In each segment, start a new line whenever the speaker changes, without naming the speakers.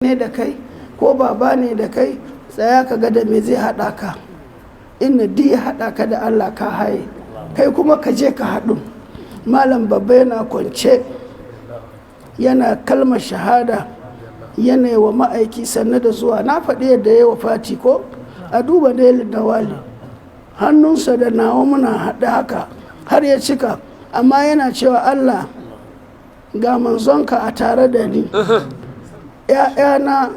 Ne da kai ko baba ne da kai, tsaya ka ga da me zai haɗa ka. Inda duk ya haɗa ka da Allah, ka haye. Kai kuma ka je ka haɗu. Malam Babba yana kwance, yana kalmar shahada, yana yi wa ma'aiki sannu da zuwa. Na faɗi yadda ya wa fati ko a duba Dailin da Wali, hannunsa da nawa muna haɗe haka har ya cika, amma yana cewa, "Allah, ga manzonka a tare da ni, ‘ya'yana,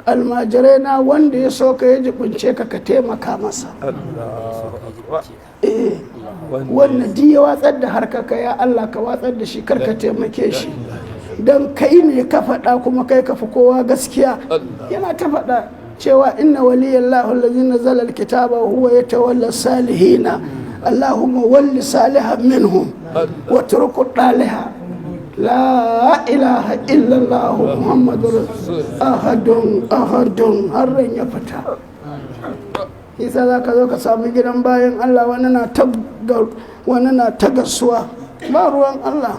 almajirai na, wanda ya so ka, ya jibince ka, ka taimaka masa." Eh, wannan duk ya watsar da harkaka, ya Allah, ka watsar da shi, kar ka taimake shi, don kai ne ka faɗa, kuma kai ka fi kowa gaskiya. Yana ta faɗa cewa inna waliyallahu allazi nazzala alkitaba wa huwa yatawalla salihina, allahumma walli salihan minhum wa turku daliha, la ilaha illallah muhammadur ahadun ahadun, har ran ya fita. Isa za ka zo ka samu gidan bayan Allah, wani na ta gasuwa, ba ruwan Allah.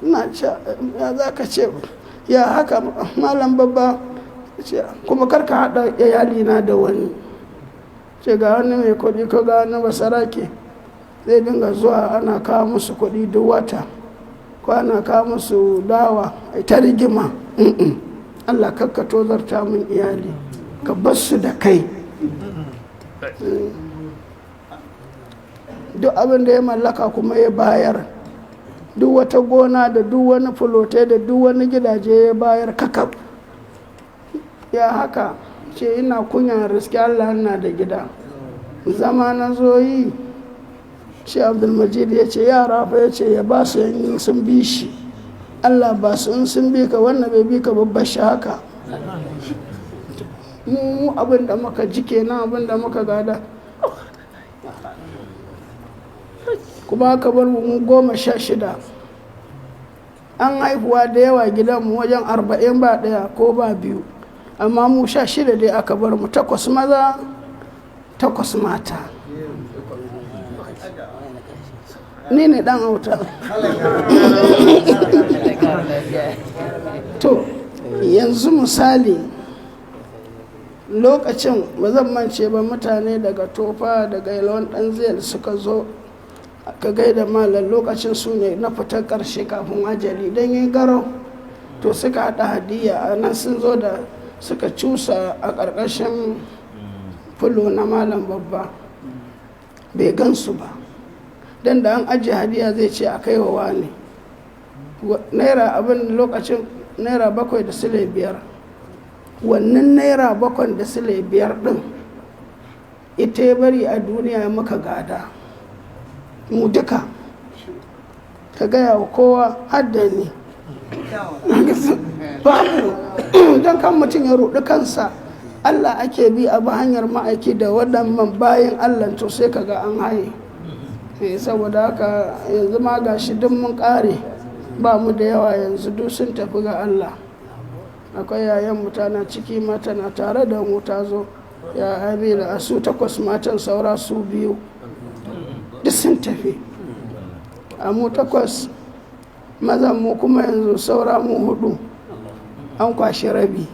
Na ce, ya za ka ce ya haka, Malam Babba? Ce kuma kar ka haɗa iyalina da wani. Ce ga wani mai kuɗi ko ga wani basarake, zai dinga zuwa ana kawo musu kuɗi duk wata, ko ana kawo musu dawa, ta rigima. Allah, kakka tozarta min iyali, ka bar su da kai. Duk abin da ya mallaka kuma ya bayar, duk wata gona da duk wani fulotai da duk wani gidaje ya bayar kakab. Ya haka? Ce ina kunya riski Allah ina da gida. Zama na zo yi shi. Abdulmajid ya ce yara fa, ya ce ya ba su yin sun bi shi. Allah ba su in sun bi ka, wannan bai bi ka babbar shi haka. Mu abin da muka ji kenan, abin da muka gada. Kuma aka bar mu 16. An haihuwa da yawa gidanmu, wajen 40 ba ɗaya ko ba biyu, amma mu 16 dai aka bar mu, takwas maza, takwas mata. Ni ne dan auta. To yanzu misali, lokacin ba zan mance ba, mutane daga Tofa, daga Yalwan Dan Ziyal suka zo ka gaida malam. Lokacin su ne na fitar karshe kafin ajali don yi garau. To suka haɗa hadiya a nan, sun zo da suka cusa a ƙarƙashin fulo na Malam Babba. Bai gansu ba, don da an ajiye hadiya zai ce a kai wa wani. Naira abin lokacin naira 7 da sile 5. Wannan naira 7 da sile 5 ɗin ita ya bari a duniya muka gada mu duka. Ka gaya wa kowa hadda ni, babu. Don kan mutum ya ruɗi kansa, Allah ake bi, abu hanyar ma'aiki da waɗannan bayan Allah, to sai ka ga an haye. Saboda haka yanzu ma gashi duk mun ƙare, ba mu da yawa yanzu, duk sun tafi ga Allah. Akwai yayan mu tana ciki ma, tana tare da mu, ta zo ya Amina. A su takwas matan, saura su biyu, duk sun tafi. A mu takwas mazan mu kuma yanzu saura mu hudu, an kwashe rabi,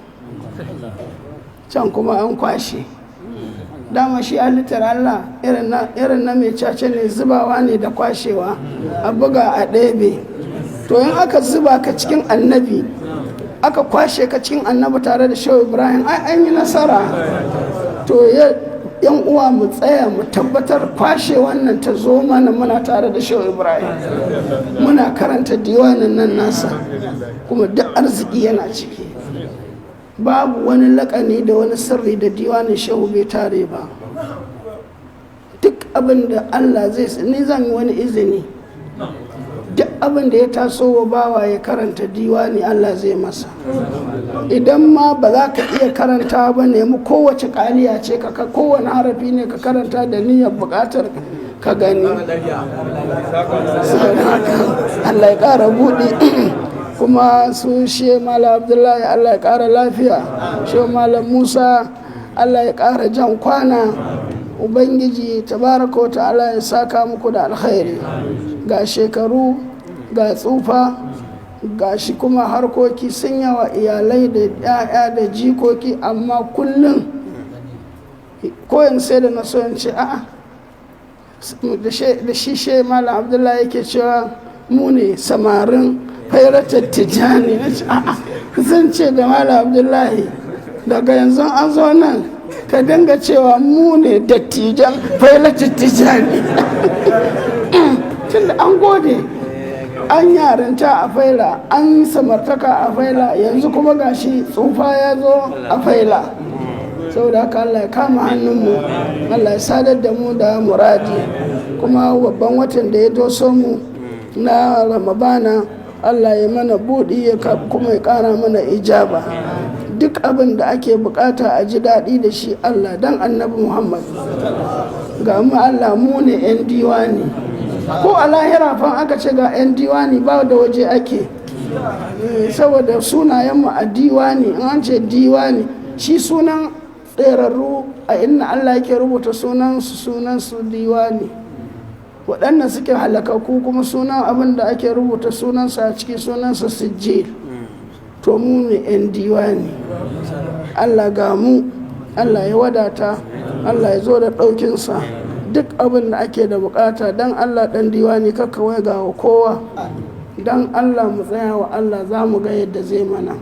can kuma an kwashe. Dama shi halittar Allah irin na mai caca ne, zubawa ne da kwashewa, a buga a ɗebe. To in aka zuba ka cikin Annabi, aka kwashe ka cikin Annabi tare da Shehu Ibrahim, ai an yi nasara. To yan uwa, mu tsaya mu tabbatar kwashe wannan ta zo mana muna tare da Shehu Ibrahim, muna karanta diwanin nan nasa, kuma duk arziki yana ciki. Babu wani lakani da wani sirri da diwanin Shehu bai tare ba. Duk abin da Allah zai, ni zan yi wani izini, duk abin da ya taso wa bawa ya karanta diwani, Allah zai masa. Idan ma ba za ka iya karanta ba, nemi kowace kaliya ce ka, kowane harafi ne ka karanta da niyyar bukatar ka gani. Allah ya ƙara buɗe. Kuma su she Malam Abdullahi, Allah ya ƙara lafiya. She Malam Musa, Allah ya ƙara jan kwana. Ubangiji tabaraka wa ta'ala ya saka muku da alkhairi. Ga shekaru, ga tsufa. Gashi kuma harkoki sun yawa, iyalai da 'ya'ya da jikoki, amma kullum koyin sai da na so in ce a'a da shi. She Malam Abdullahi yake cewa mu ne samarin fairatar Tijjani. Na ce a'a, zan ce da Malam Abdullahi, daga yanzu an zo nan ka dinga cewa mu ne dattijan fairatar Tijjani, tunda an gode, an yarinta a faila, an samartaka a faila, yanzu kuma gashi tsufa ya zo a faila. Saboda haka Allah ya kama hannunmu, Allah ya sadar da mu da muradi. Kuma babban watan da ya doso mu na Ramadana, Allah ya mana buɗi ya kuma ya ƙara mana ijaba. Duk abin da ake bukata a ji daɗi da shi, Allah, dan Annabi Muhammad, ga mu Allah, mu ne 'yan diwani. Ko a lahira fa aka ce ga 'yan diwani, ba da waje ake, saboda sunayenmu a diwani. In an ce diwani, shi sunan tserarru a inna Allah yake rubuta sunansu, sunansu diwani. Waɗanda suke halakaku kuma, sunan abin da ake rubuta sunansa a ciki sunansa sijil. To mu ne 'yan diwani. Allah, ga mu, Allah ya wadata, Allah ya zo da ɗaukinsa. Duk abin da ake da bukata, don Allah ɗan diwani, kakka ga kowa. Don Allah mu tsaya wa Allah, za mu ga yadda zai mana.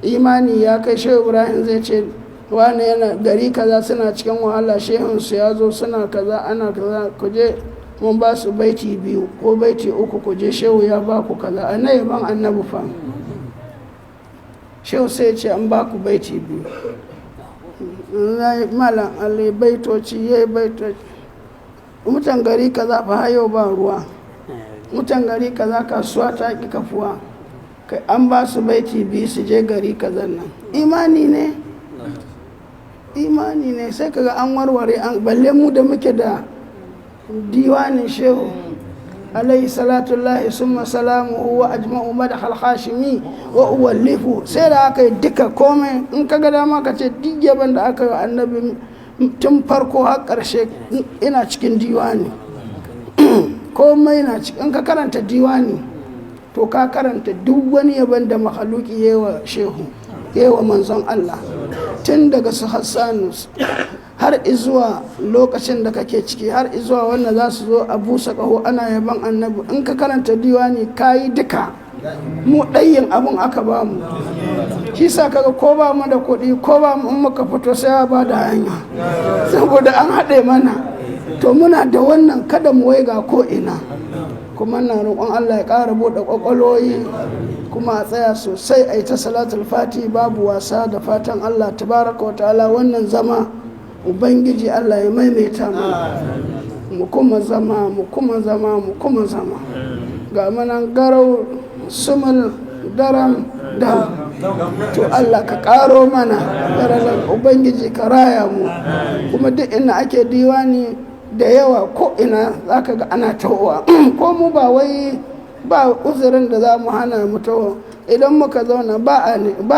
Imani ya kai Shehu Ibrahim zai ce wani yana gari kaza, suna cikin wahala, shehunsu ya zo, suna kaza, ana kaza, ku je, mun ba su baiti biyu ko baiti uku, ku je, shehu ya ba ku kaza. A na yaban Annabi fa, shehu sai ce an ba ku baiti biyu. Malam Ali baitoci ya yi baitoci. Mutan gari kaza fa yau ba ruwa, mutan gari kaza kasuwa ta ki kafuwa, kai an ba su baiti biyu su je gari kaza nan. Imani ne, imani ne. Sai kaga an warware an balle mu da muke da diwanin shehu alayhi salatullahi summa salamuhu wa ajma'u madahal hashimi wa uwallifu. Sai da aka yi duka komai. In ka ga dama ka ce duk yaban da aka yi wa Annabi tun farko har ƙarshe ina cikin diwani. Komai na cikin. In ka karanta diwani, to ka karanta duk wani yaban da mahaluki ya wa shehu, ya wa manzon Allah, tun daga su Hassanu har izuwa lokacin da kake ciki, har izuwa wanda za su zo a busa ƙaho ana yaban Annabi. In ka karanta diwani, ka yi duka. Mu ɗayin abun aka ba mu, shi sa kaga ko ba mu da kuɗi, ko ba mu, in muka fito sai ba da hanya, saboda an haɗe mana. To muna da wannan, kada mu waiga ko ina. Kuma na roƙon Allah ya ƙara buɗe ƙwaƙwaloyi, kuma a tsaya sosai a yi ta salatul fati, babu wasa. Da fatan Allah tabaraka wa ta'ala, wannan zama Ubangiji Allah ya maimaita mana, mu kuma zama, mu kuma zama, mu kuma zama. Ga manan garau sumul daram dam. To Allah ka ƙaro mana garalan, Ubangiji ka raya mu. Kuma duk ina ake diwani da yawa, ko ina za ka ga ana tahowa. Ko mu ba wai ba uzurin da za mu hana mu taho. Idan muka zauna ba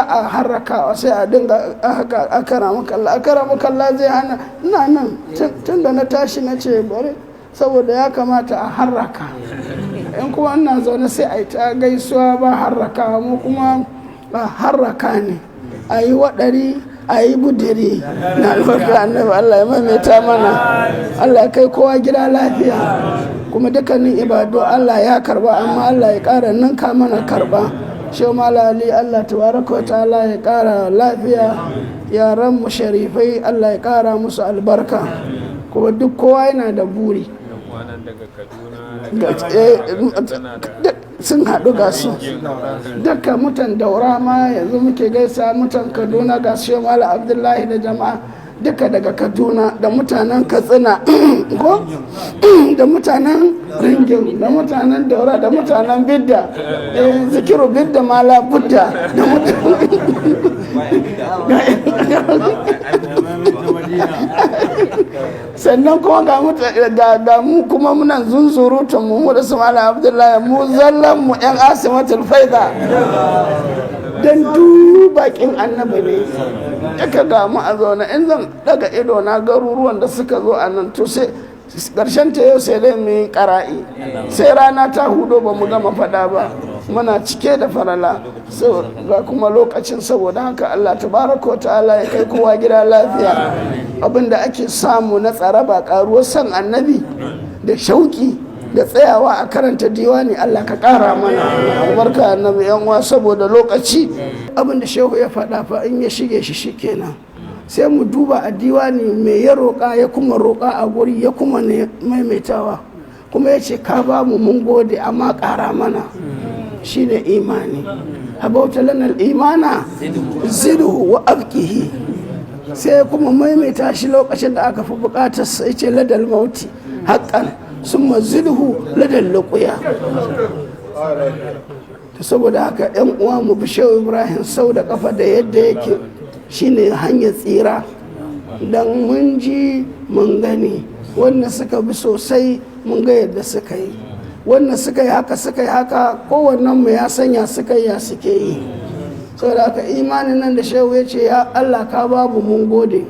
a harrakawa, sai a dinga haka, akara makalla, akara makalla, zai hana. Ina nan tun da na tashi na ce bari, saboda ya kamata a harraka. In kuma ina zaune, sai a yi ta gaisuwa ba harrakawa. Mu kuma ba harraka ne, a yi waɗari, a yi budiri na albarka Annabi. Allah ya maimaita mana, Allah ya kai kowa gida lafiya. Kuma dukkanin ibadu Allah ya karba, amma Allah ya ƙara ninka mana karba. Shi Malali, Allah tabaraka wa ta'ala ya ƙara lafiya. Yaran mu sharifai, Allah ya ƙara musu albarka. Kuma duk kowa yana da buri. Sun haɗu, ga su dukkan mutan Daura ma yanzu muke gaisa, mutan Kaduna, ga su Mala Abdullahi da jama'a duka daga Kaduna, da mutanen Katsina ko da mutanen Ringin, da mutanen Daura, da mutanen Bidda, zikiru Bidda, mala Budda, da mutanen sannan kuma ga mu kuma muna zunzurutun mu da su Malam Abdullahi, mu zallan mu yan Asimatul Faida, don dubakin Annabi ne. Aka ga mu a zaune, in zan daga ido na garuruwan da suka zo a nan, to sai karshen ta yau sai dai mu yi kara'i, sai rana ta hudo ba mu gama fada ba. Muna cike da farala ga kuma lokacin. Saboda haka Allah tabaraka wa ta'ala ya kai kowa gida lafiya. Abinda ake samu na tsaraba, karuwar san Annabi da shauki da tsayawa a karanta diwani, Allah ka kara mana albarka Annabi. Yan uwa, saboda lokaci, abinda Shehu ya faɗa fa in ya shige shi shikenan. Sai mu duba a diwani mai ya roƙa, ya kuma roƙa a guri, ya kuma maimaitawa, kuma ya ce ka ba mu, mun gode, amma ƙara mana. Shine imani. Habauta lana imana zidhu wa abqihi. Sai kuma maimaita shi lokacin da aka fi bukatar sai ce ladal mauti haqqan summa zidhu ladal luqya. To saboda haka, yan uwa, mu bi Shehu Ibrahim sau da kafa da yadda yake, shine hanyar tsira. Dan mun ji mun gani, wannan suka bi sosai, mun ga yadda suka yi, wannan suka yi haka, suka yi haka, kowannen mu ya sanya suka yi ya suke yi. Saboda haka imanin nan da Shehu ya ce ya Allah ka babu mun gode,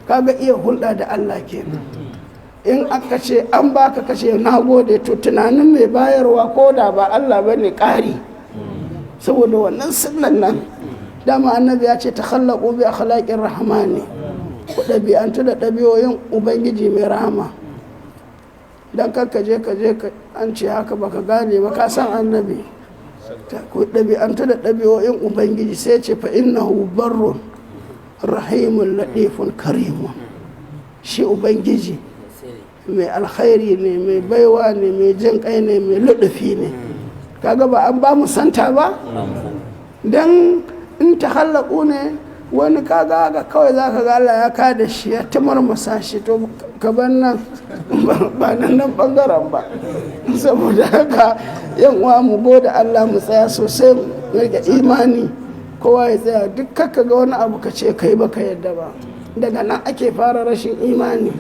kaga iya hulɗa da Allah kenan. In aka ce an baka kace na gode, to tunanin mai bayarwa ko da ba Allah bane ƙari. Saboda wannan sunan nan dama Annabi ya ce takhallaqu bi akhlaqir rahmani, ku ɗabi'antu da ɗabi'oyin Ubangiji mai rahama. Don kar ka je an ce haka baka gane ba, ka san Annabi, ku ɗabi'antu da ɗabi'o'in Ubangiji. Sai ce fa innahu barrun rahimun latifun karimun. Shi Ubangiji mai alkhairi ne, mai baiwa ne, mai jin kai ne, mai luɗufi ne. Kaga ba an ba mu santa ba, don in ta hallaku ne wani kaga haka kawai za ka ga Allah ya kada shi, ya tamarmasa shi. To ka bar nan, ba nan nan bangaren ba. Saboda haka, yan uwa, mu gode Allah, mu tsaya sosai, mu rike imani. Kowa ya tsaya duk kakka ga wani abu ka ce kai baka yadda ba. Daga nan ake fara rashin imani,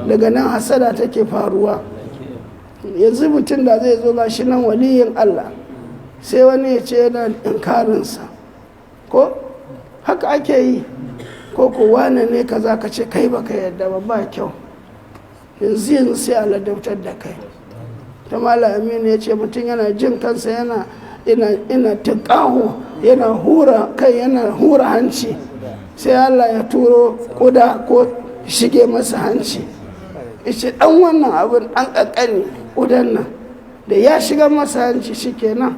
daga nan hasada take faruwa. Yanzu mutum da zai zo gashi nan waliyin Allah, sai wani ya ce yana inkarinsa, ko haka ake yi, ko wane ne kaza, ka ce kai baka yadda ba, ba kyau. Yanzu yanzu sai a ladabtar da kai. Ta Malam Aminu ya ce mutum yana jin kansa, yana ina tinƙaho, yana hura kai, yana hura hanci, sai Allah ya turo kuda ko shige masa hanci. Ice dan wannan abin dan kankani, kudan nan da ya shiga masa hanci, shikenan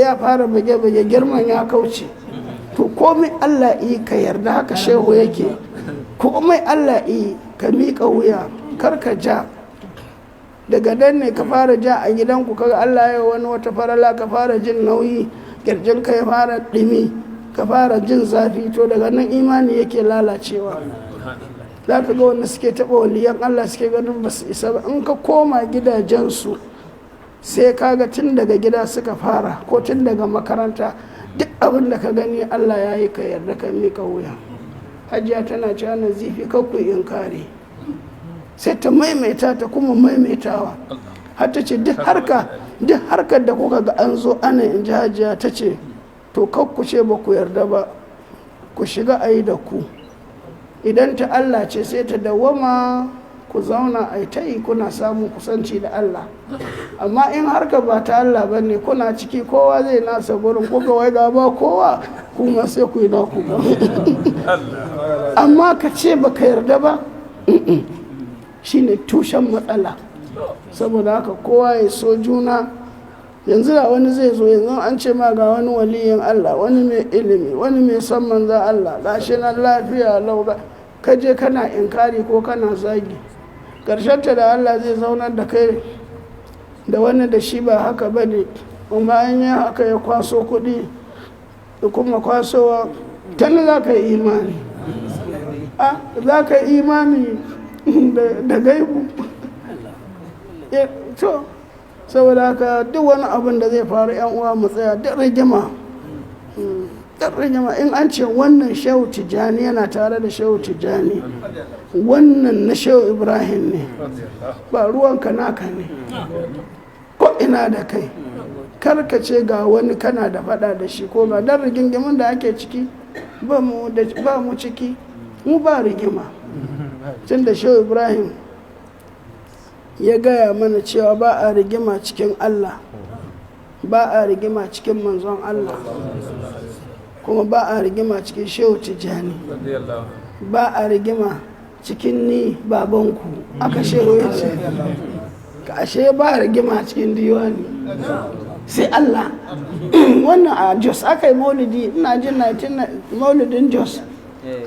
ya fara buge-buge, girman ya kauce. To komai Allah yi ka yarda, haka Shehu yake. Komai Allah yi ka miƙa wuya, kar ka ja. Daga dan ne ka fara ja a gidanku, kaga Allah ya wani wata farala, ka fara jin nauyi, kirjin ka ya fara ɗumi, ka fara jin zafi. To daga nan imani yake lalacewa. Za ka ga wanda suke taɓa waliyan Allah, suke ganin ba su isa ba, in ka koma gidajensu sai kaga tun daga gida suka fara, ko tun daga makaranta. Duk abin da ka gani Allah ya yi, ka yarda, ka miƙa wuya. Hajiya tana cewa Nazifi kakku inkari, sai ta maimaita, ta kuma maimaitawa, har ta ce duk harka, duk harkar da kuka ga an zo ana, in ji Hajiya, ta ce to kakku ce ba ku yarda ba, ku shiga a yi da ku. Idan ta Allah ce sai ta dawwama, ku zauna a ta yi, kuna samun kusanci da Allah. Amma in harka ba ta Allah ba ne, kuna ciki, kowa zai nasa gurin, kuka wai ga ba kowa, kuma sai ku yi naku. Amma ka ce ba ka yarda ba, shine tushen matsala. Saboda haka kowa ya so juna. Yanzu da wani zai zo yanzu, an ce ma ga wani waliyin Allah, wani mai ilimi, wani mai son manzan Allah, gashi nan lafiya lau, ka je kana inkari ko kana zagi, ta da Allah zai zaunar da kai da wani da shi ba haka ba ne. Kuma an yi haka, ya kwaso kuɗi da kuma kwasowa, tana za ka yi imani, a za ka yi imani da gaibu. To saboda haka duk wani abin da zai faru, yan uwa, mu tsaya. Duk rigima, duk rigima, in an ce wannan Shehu Tijjani yana tare da Shehu Tijjani, wannan na Shehu Ibrahim ne, ba ruwanka, naka ne ko ina da kai. Kar ka ce ga wani kana da fada da shi ko ga dan rigingimin da ake ciki, ba mu ciki, mu ba rigima. Tun da Shehu Ibrahim ya gaya mana cewa ba a rigima cikin Allah. Ba a rigima cikin manzon Allah, kuma ba a rigima cikin Shehu Tijjani, ba a rigima cikin ni babanku. Aka Shehu ya ce ashe ba rigima cikin diwani sai Allah. Wannan a Jos aka yi maulidi, ina jin 19 maulidin Jos,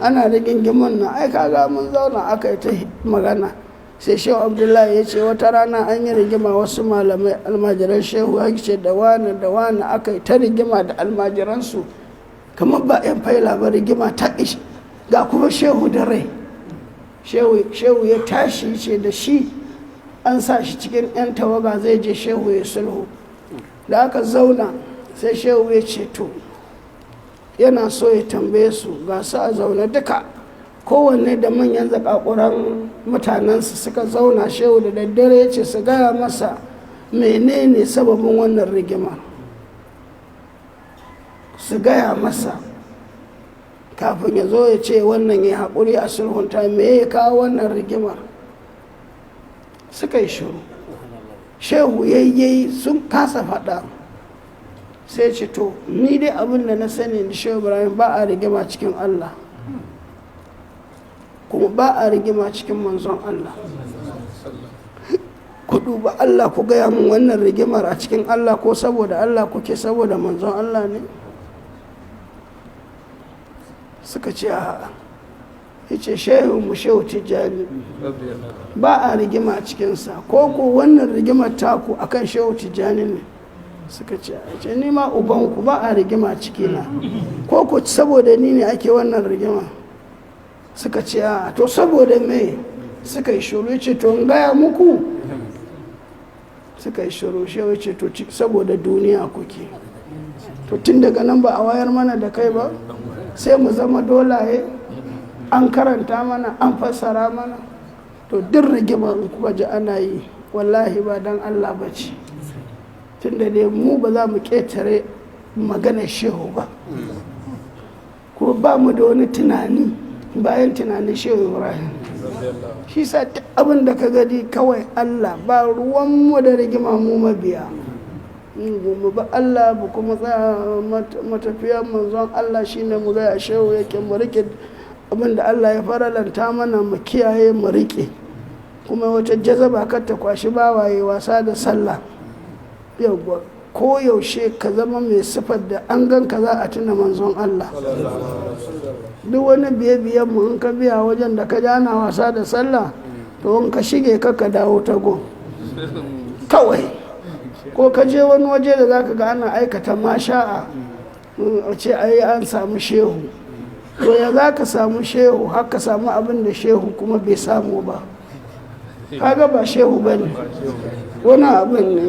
ana rigingimin nan. Ai kaga mun zauna aka yi ta magana. Sai Shehu Abdullahi ya ce wata rana an yi rigima, wasu malamai almajiran Shehu ya ce da wani da wani aka yi ta rigima da almajiransu kamar ba 'yan faila ba, rigima ta ishi, ga kuma Shehu da rai. Shehu ya tashi ce da shi an sa shi cikin 'yan tawaga zai je Shehu ya sulhu. Da aka zauna, sai Shehu ya ce to yana so ya tambaye su. Ga su a zaune duka, kowanne da manyan zakakuran mutanensu suka zauna. Shehu da daddare ya ce su gaya masa menene sababin wannan rigima, su gaya masa kafin ya zo ya ce wannan ya haƙuri a sulhunta, me ya kawo wannan rigimar. Suka yi shiru. Shehu yayyayi, sun kasa faɗa. Sai ce to ni dai abin da na sani da Shehu Ibrahim, ba a rigima cikin Allah, kuma ba a rigima cikin manzon Allah. Ku duba Allah ku gaya min, wannan rigimar a cikin Allah ko saboda Allah kuke, saboda manzon Allah ne? Suka ce a'a. Ya ce Shehu mu Shehu Tijjani ba a rigima a cikinsa, ko ko wannan rigimar taku akan Shehu Tijjani ne? Suka ce a ce ni ma ubanku ba a rigima cikina, ko ko saboda ni ne ake wannan rigima? Suka ce a to saboda me? Suka yi shiru. Ce to in gaya muku? Suka yi shiru. Shehu ce to saboda duniya kuke. To tun daga nan ba a wayar mana da kai ba, sai mu zama dolaye. An karanta mana, an fassara mana. To duk rigima in kuka ji ana yi, wallahi ba dan Allah ba ce, tunda dai mu ba za mu ƙetare maganar Shehu ba, ko ba mu da wani tunani bayan tunanin Shehu Ibrahim. Shi sa duk abin da ka gani kawai Allah, ba ruwanmu da rigima. Mu mabiya mu ba Allah ba, kuma tsaya matafiya manzon Allah shine mu ga Shehu yake, mu rike abin da Allah ya faralanta mana, mu kiyaye, mu rike. Kuma wata jazaba kar ta kwashi bawaye wasa da sallah. Yawwa, ko yaushe ka zama mai sifar da an gan ka za a tuna manzon Allah. Duk wani biye-biyen mu, in ka biya wajen da ka ji ana wasa da sallah, to in ka shige ka ka dawo tago kawai, ko ka je wani waje da zaka ga ana aikata masha'a, a ce ai an samu Shehu. To ya za ka samu Shehu har ka samu abin da Shehu kuma bai samu ba? Kaga ba Shehu ba ne, wani abin ne.